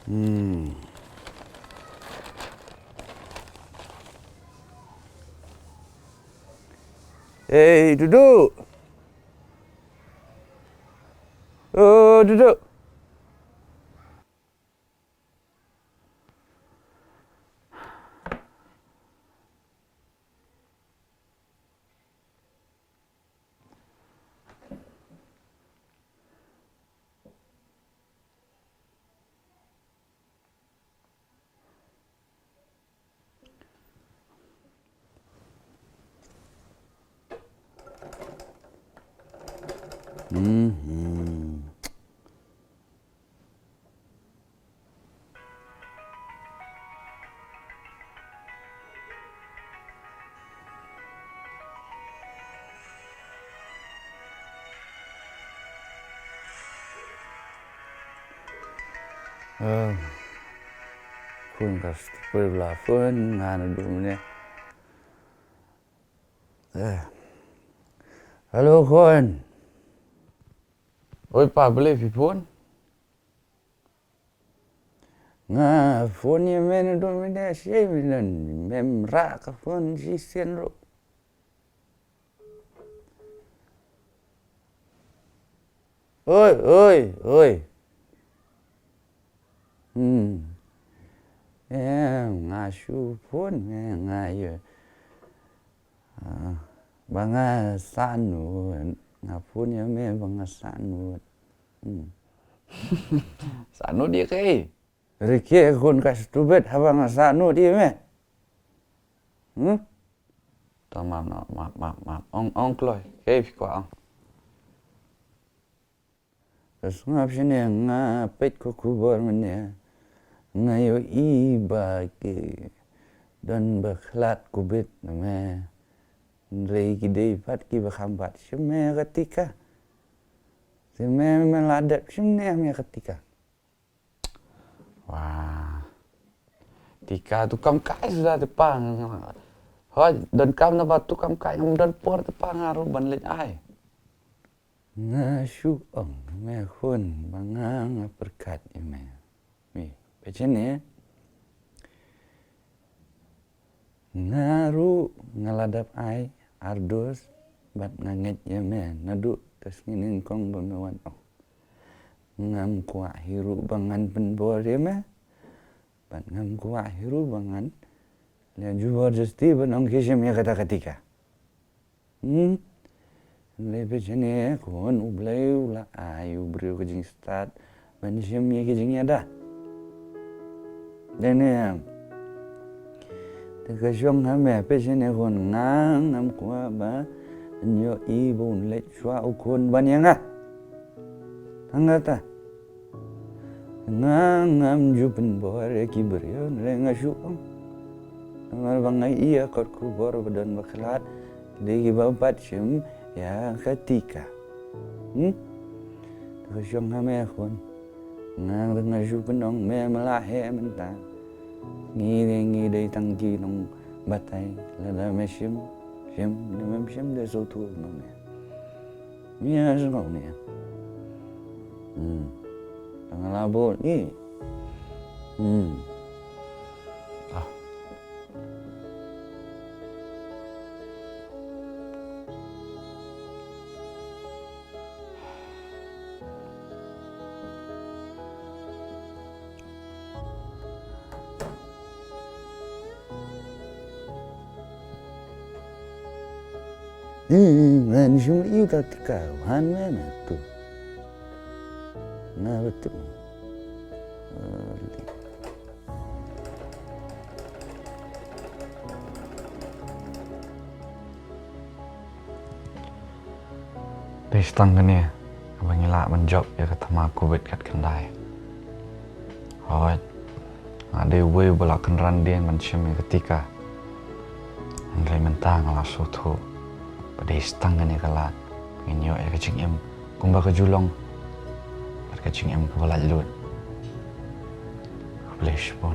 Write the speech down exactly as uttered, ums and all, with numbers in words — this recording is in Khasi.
Hmm. Hey, Dudu. Oh, Dudu. Mhm. Ah, khun ka stupid la phone nga naduh mynne. Eh. Hello khun. Oi pa, balei phi phone? Nga phone ïa me naduh mynne, shei me don, mem rah ka phone shisien ruh. Oi, oi, oi. Hmm. Em, nga shu phone me, nga ïa. Ah, ba nga sahnud, nga phone ïa me ba nga sahnud. Hmm. Sahnud ïa kaei? Rikhe khun ka stupid, haba nga sahnud ïa me. Hmm? To map, map, map, map, map. Ong, ong kloi. Kaei phi kwah ong? Ka sngap shane nga peit ka khubor mynne. Nga ïohi ba ki don ba khlad covid na me. Hynrei ki dei pat kiba kham pat shim ïa ka tika. Te me, me la dep shim ne em ïa ka tika? Wah. Tika tu kam kai suda te pa. Hoi, don kam na ba tu kam kai ngam don por te pa nga ruh ban leit ai. Nga shu ong me khun ba nga nga pyrkhat ïa me. Me, peit shane. Nga ruh nga la dep ai ar dos bad nga ngeit ïa me naduh ka sngi nyngkong ba me wan ong. Ngam kwah hi ruh ba ngan pynbor ïa me. Bad ngam kwah hi ruh ba ngan leh jubor jasti ban ong ki shim ïa kata ka tika. Hmm. Hynrei peit shane khun, U Blei u la ai u briew ka jingstad ban shim ïa ki jingïada. Dei ne em? Te ka shong ha me, peit shane khun, nga ngam kwah ba yn ïohi ba un leit shuwa u khun ban ïa nga. Tang kata. Nga ngam ju pynbor ïa ki briew, hynrei nga shu ong. Namar ba nga ïohi ïa kot khubor ba don ba khlad, dei kiba pat shim ïa ka tika. Hmm? Te ka shong ha me khun. Nga, nga shu pynong me, me la heh mynta. Ngi dei, ngi dei tang ki nongbatai, lada me shim, shim, lada mem shim dei sngewthuh ma me. Mia sngewthuh ne. Hmm. Tang la bot ni. Hmm. Ah. Hmm, ngan shim ïa ka tika, wan me na tu. Nga betul. Dei tang kane ba ngi lah ban jop ïa ka thma covid khatkhyndai. Hooid, nga dei uwei uba la kynran dien ban shim ïa ka tika. Hynrei mynta nga la sngewthuh ba dei tang kane ka lad ngin ïoh ïa ka jingim kumba ka ju long bad ka jingim kaba laitluid. Khublei shibun.